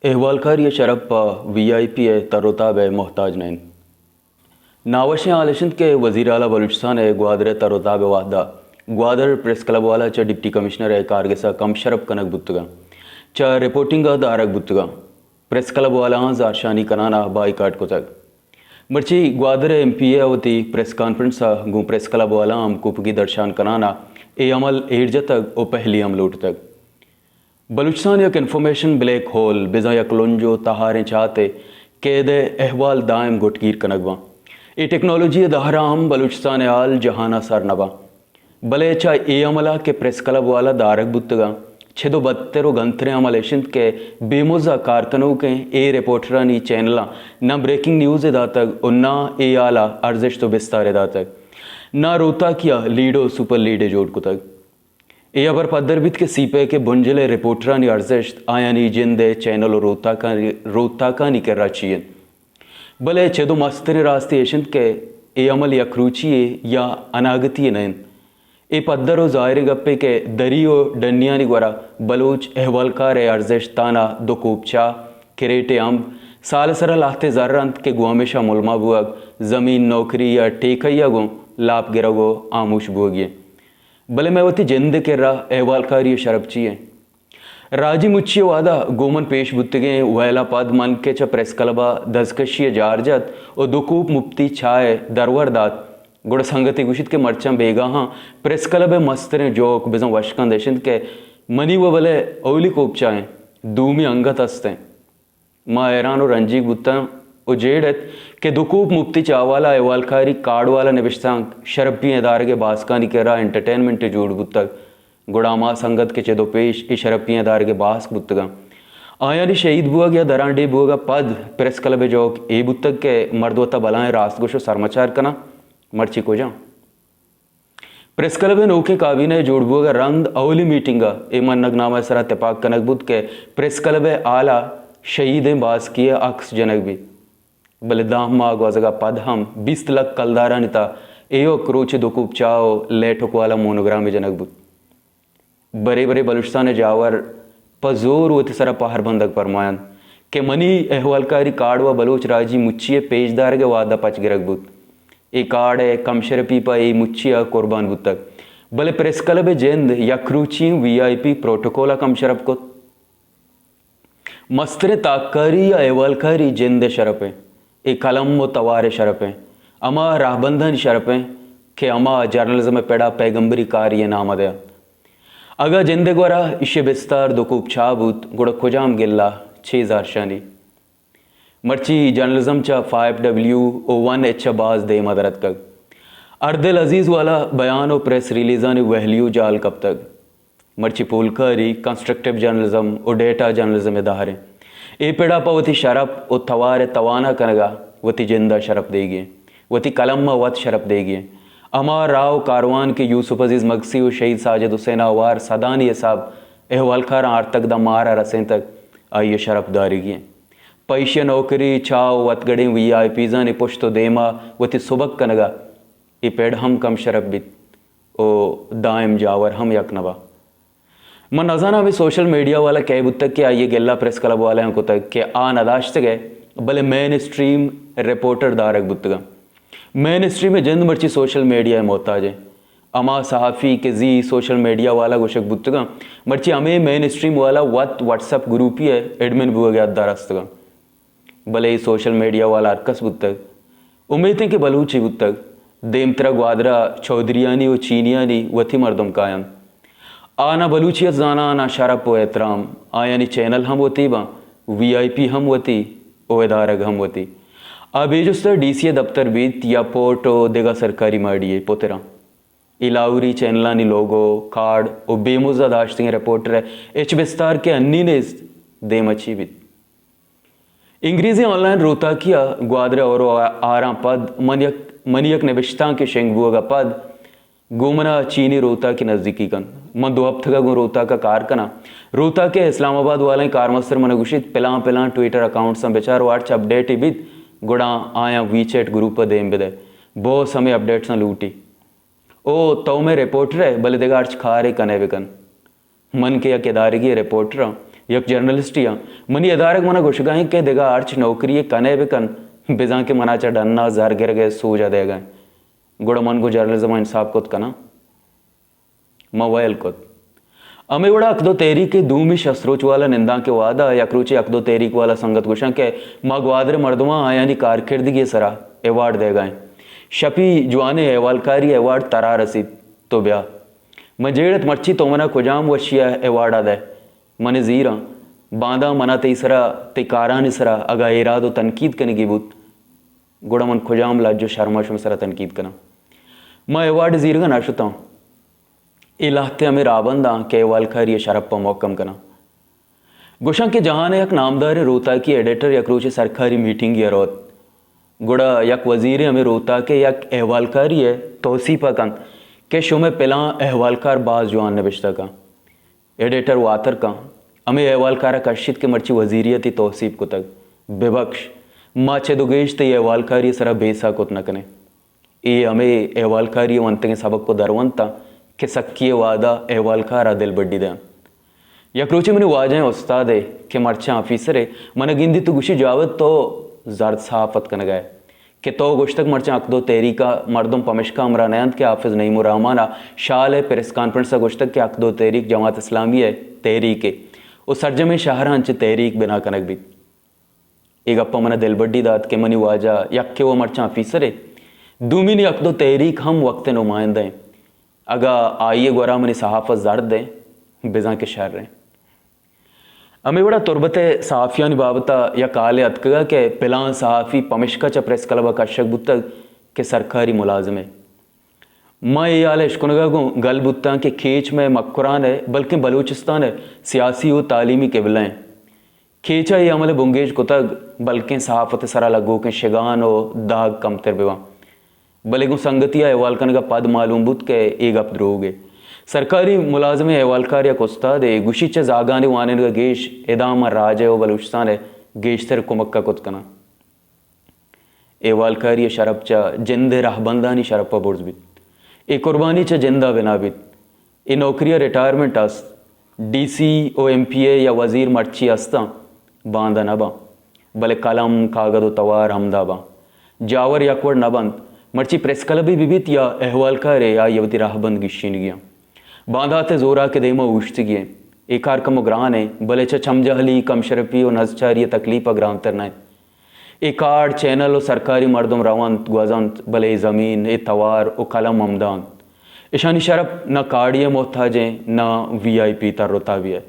احوالکاری ءِ شرپ پہ وی آئی پی ءِ تر و تاب ءِ محتاج نہ انت۔ ناوشیں حال اش انت کہ وزیر اعلی بلوچستان ءِ گوادر ءِ تر و تاب ءِ وھد ءَ گوادر پریس کلب والا چہ ڈپٹی کمشنر ءِ کارگس ءَ کم شرپ کنگ بوتگ انت، چہ رپورٹنگ ءَ دارگ بوتگ انت۔ پریس کلب والاہاں زہرشانی کنان ءَ بائیکاٹ کتگ۔ مرچی گوادر ءِ ایم پی اے ءَ وتی پریس کانفرنس ءَ گوں پریس کلب والاہاں ہمکوپگی درشان کنان ءَ اے عمل ایر جتگ و پہلی ہم لوٹتگ۔ بلوچستان یک انفارمیشن بلیک ہول، بزاں یک لنج و تہاریں چاتے کہ اد ءِ احوال دائم گٹگیر کنگ باں۔ اے ٹیکنالوجی ءِ دہر ءَ ہم بلوچستان ءِ حال جہان ءَ سر نہ باں۔ بلے چہ اے عمل ءَ کہ پریس کلب والا دارگ بوتگاں، چد و بدتر و گنتریں عمل اش انت کہ بے مز ءَ کار کنوکیں اے رپورٹرانی چینلاں نہ بریکنگ نیوزے داتگ و نہ اے حال ءَ ارزشت و بستارے داتگ، نہ روتاکی ءَ لیڈ و سپر لیڈے جوڑ کتگ۔ اے ہبر پدر بیت کہ سی پیک ءِ بنجل ءِ رپورٹرانی ارزشت آیانی جند ءِ چینل و روتاکانی، روتاکانی کرا چی انت۔ بلے چد و مستریں راستی اش انت کہ اے عمل یک روچی یے یا اناگتی یے نہ انت۔ اے پدر و ظاہریں گپے کہ دری و ڈنیانی گورا بلوچ احوالکار ءِ ارزشت تانا دو کوپ چاہ، کریٹے امب، سال ءِ سرا لہتے زر انت کہ گوں ہمیشا ملما بوگ، زمین، نوکری یا ٹیکہ ءَ گوں لاپ گرگ و ہاموش بوگی انت۔ بلے مئے وتی جند ءِ کرا احوالکاری ءِ شرپ چی انت؟ راجی مچی ءِ وہدا گوں من پیش بوتگیں ویلاں پد من کہ چہ پریس کلب ءَ دزکشی ءِ جار جت و دو کوپ مپتی چاہ ءِ درور دات، گڑا سنگتے گوشیت کہ مرچاں بیگاہاں پریس کلب ءِ مستریں جوک بزاں وشکند اش انت کہ منی و بلے اولی کوپ چاہ انت، دومی انگت است انت۔ ما حیران و رنجیگ بوتاں و جیڑ ات کہ دو کوپ مپتی چاہ والا، احوالکاری کارڈ والا نبشتانک شرپی ادارگ ءِ باسکانی کرا انٹرٹینمنٹے جوڑ بوتگ۔ گڑا ہما سنگت کہ چد و پیش اے شرپی ادارگ ءِ باسک بوتگاں، آیانی شہید بوگ یا درانڈیھ بوگ ءَ پد پریس کلب ءِ جوک اے بوتگ کہ مرد وتا بلائیں راست گوش و سرمچار کناں، مرچی کجاں؟ پریس کلب ءِ نوکیں کابینہ ءِ جوڑ بوگ ءَ رند اولی میٹنگ ءَ اے منگ نامہ ءِ سرا تپاک کنگ بوت کہ پریس کلب ءِ ہال ءَ شہیدیں باسکی ءِ عکس جنگ بیت، بلے دہ ماہ گوزگ ءَ پد ہم بیست لکھ کلدارانی تہا ایوک روچے دو کوپ چاہ و لیٹک والا مونوگرامے جنگ بوت۔ برے برے بلوچستان ءِ جاور پہ زور وتی سرا پہر بندگ پرماینت کہ منی احوالکاری کارڈ و بلوچ راجی مچی ءِ پیش دارگ ءِ وہد ءَ پچ گرگ بوت۔ اے کارڈ ءِ کم شرپی پہ اے مچی ءَ قربان بوتگ۔ بلے پریس کلب ءِ جند یک روچی وی آئی پی پروٹوکول ءَ کم شرپ کت۔ مستریں تاککاری یا احوالکاری جند ءِ شرپ انت۔ اے قلم و توار ءِ شرپ انت۔ ہما راہبندانی شرپ انت کہ ہما جرنلزم ءِ پڑا پیگمبری کاری ءِ نام ءَ دینت۔ اگاں جند ءِ گورا ایشی ءِ بستار دو کوپ چاہ بوت، گڑا کجام گلہ، چے زہرشانی؟ مرچی جرنلزم چہ فائیو ڈبلیو و ون ایچ ءَ باز دیم ءَ در اتکگ۔ ہردل عزیز والا بیان و پریس ریلیزانی ویلیو جہل کپتگ۔ مرچی پولکاری، کنسٹرکٹیو جرنلزم و ڈیٹا جرنلزم ءِ دہر انت۔ اے پڑا پہ وتی شرپ و توار ءِ توانا کنگ ءَ وتی جند ءَ شرپ دیگی انت، وتی قلم ءَ وت شرپ دیگی انت۔ ہما راہ و کاروان کہ یوسف عزیز مگسی و شہید ساجد حسین ءَ ہوار سدانی حساب احوالکاراں آرتگ داں مار ءَ رسینتگ، آئی ءِ شرپ دارگی انت۔ پہ ایشی ءَ نوکری، چاہ و وتگڑیں وی آئی پیزانی پشت و دیم ءَ وتی سبک کنگ ءَ اے پڑ ہم کم شرپ بیت و دائم جاور ہم یک نہ باں۔ من نزاناں ہمے سوشل میڈیا والا کئے بوتگ کہ آئی ءِ گلہ پریس کلب والایاں کتگ کہ آ نہ داشتگ ءَ، بلے مین اسٹریم رپورٹر دارگ بوتگاں۔ مین اسٹریم ءِ جند مرچی سوشل میڈیا ءِ محتاج انت۔ ہما صحافی کہ زی سوشل میڈیا والا گوشگ بوتگاں، مرچی ہمے مین اسٹریم والا وت واٹس ایپ گروپی ءِ ایڈمن بوگ ءِ حد ءَ رستگاں۔ بلے اے سوشل میڈیا والا ہرکس بوتگ، امیت انت کہ بلوچے بوتگ، دیمترا گوادر ءَ چوہدریانی و چینیانی وتی مردم کاینت۔ آ نہ بلوچیت زاناں، نہ شرپ و احترام۔ آیانی چینل ہم وتی باں، وی آئی پی ہم وتی و ادارگ ہم وتی۔ آ بے جست ءَ ڈی سی ءِ دپتر بیت یا پورٹ و دگہ سرکاری ماڑی یے پتراں۔ اے لاہوری چینلانی لوگو، کارڈ و بے مز ءَ داشتگیں رپورٹر ءِ ہچ بستار کہ انی نیست، دیم ءَ چی بیت؟ انگریزی آن لائن روتاکی ءَ گوادر ءَ ہور و آراں پد من یک، منی یک نبشتانکے شنگ بوگ ءَ پد گوں من ءَ چینی روتاکی نزیکی کنت۔ من دو ہپتگ ءَ گوں روتاک ءَ کار کناں۔ روتاک ءِ اسلام آباد والائیں کارمستر من ءَ گوشیت، پلان پلان ٹویٹر اکاؤنٹساں بچار و ہرچ اپڈیٹے بیت، گڑا آیاں وی چیٹ گروپ ءَ دیم بدئے۔ باس ہمے اپڈیٹساں لوٹی۔ او تو مئے رپورٹر ئے، بلے دگہ ہرچ کارے کنئے بکن۔ من کہ یک ادارگی رپورٹر آں، یک جرنلسٹے آں۔ منی ادارگ منا گوشگا انت کہ دگہ ہرچ نوکری یے کنے بکن، بزاں کہ منا چہ ڈنا زر گرگ ءِ سوج ءَ دئیگا انت۔ گڑا من گوں جرنلزم ءَ انصاف کت کناں۔ ما ویل کت۔ ہمے وڑا اکدو تحریک ءِ دومی شست روچ والا نندانک ءِ وہدا یک روچے اکدو تحریک والا سنگت گوشاں کہ ما گوادر ءِ مردماں آیانی کارکردگی ءِ سرا ایوارڈ دئیگا ایں۔ شپی جوانیں احوالکاری ایوارڈ ترا رسیت، تو بیا۔ من جیڑت، مرچی تو منا کجام وشی ءِ ایوارڈ ءَ دئے؟ من زیراں، بانداں منا تئی سرا، تئی کارانی سرا اگاں ایراد و تنقید کنگی بوت، گڑا من کجام لج و شرما شمے سرا تنقید کناں؟ من ایوارڈ زیرگا نہ شتاں۔ اے لہتے ہمے راہبنداں کہ احوالکاری ءِ شرپ ءَ محکم کناں۔ گوشاں کہ جہان ءِ یک نامداریں روتاکی ایڈیٹر یک روچے سرکاری میٹنگے ءَ روت۔ گڑا یک وزیرے ہمے روتاک ءِ یک احوالکاری ءِ توسیپ ءَ کنت کہ شمئے پلاں احوالکار باز جوان نبشتہ کن۔ ایڈیٹر واتر کن، ہمے احوالکار ءَ کشیت کہ مرچی وزیری ءَ تئی توسیپ کتگ۔ ببکش، ما چد و گیش تئی احوالکاری ءِ سرا بیسہ کت نہ کنیں۔ اے ہمے احوالکاری ءِ ونتگیں سبک و درونت انت کہ سکی ءِ وہدا احوالکار ءَ دلبڈی دئینت۔ یک روچے منی واجہیں استادے کہ مرچاں آفیسرے، من ءَ گندیت و گوشی، جاوید، تو زرد صحافت کنگ ءَ ئے کہ تو گوشتگ مرچاں اکدو تحریک ءَ مردم پمشکا ہمراہ نہ انت کہ حافظ نعیم الرحمان ءَ شال ءِ پریس کانفرنس ءَ گوشتگ کہ اکدو تحریک جماعت اسلامی ءِ تحریکے و سرجمیں شہر ءَ انچیں تحریک بنا کنگ بیت۔ اے گپ ءَ من ءَ دلبڈی دات کہ منی واجہ یکے و مرچاں آفیسرے، دومی نی اکدو تحریک ہم وقت ءِ نمائندہ ایں۔ اگاں آئی ءِ گورا منی صحافت زرد ایں، بزاں کہ شر ایں۔ ہمے وڑا تربت ءِ صحافیانی بابت ءَ یک حالے اتکگ ءَ کہ پلان صحافی پمشکا چہ پریس کلب ءَ کشگ بوتگ کہ سرکاری ملازمے۔ ما اے حال ءَ اشکنگ ءَ گوں گل بوتاں کہ کیچ مئے مکران ءِ بلکیں بلوچستان ءِ سیاسی و تعلیمی قبلہ ایں۔ کیچ ءَ اے عمل ءِ بنگیج کتگ، بلکیں صحافت ءِ سرا لگوکیں شگان و داگ کمتر بباں۔ بلے گوں سنگتی ءَ احوال کنگ ءَ پد معلوم بوت کہ اے گپ دروگے۔ سرکاری ملازمیں احوالکار یک استادے، گوشی، چہ زاگانی وانینگ ءَ گیش ادا من راج ءِ و بلوچستان ءِ گیشتر کمک ءَ کت کناں۔ احوالکاری ءِ شرپ چہ جند ءِ رہبندانی شرپ ءَ برز بیت۔ اے قربانی چہ جند ءَ بنا بیت۔ اے نوکری ءَ ریٹائرمنٹ است۔ ڈی سی و ایم پی اے یا وزیر مرچی استاں، باندا نہ باں، بلے قلم، کاگد و توار ہمدا باں۔ جاور یک وڑ نہ بنت، مرچی پریس کلبے بہ بیت یا احوالکارے، آئی ءَ وتی رہبند گیشینگی آں۔ باندات ءِ زوراک ءِ دیما اوشتگی ایں۔ اے کار کمو گران ایں، بلے چہ چمجہلی، کمشرپی و نزچاری ءِ تکلیپ ءَ گرانتر نہ ایں۔ اے کاڑ، چینل و سرکاری مردم رونت، گوزنت، بلے اے زمین، اے توار و قلم ہمدا انت۔ اشانی شرپ نہ کاڑی ءِ محتاج ایں، نہ وی آئی پی تر و تابی ءِ۔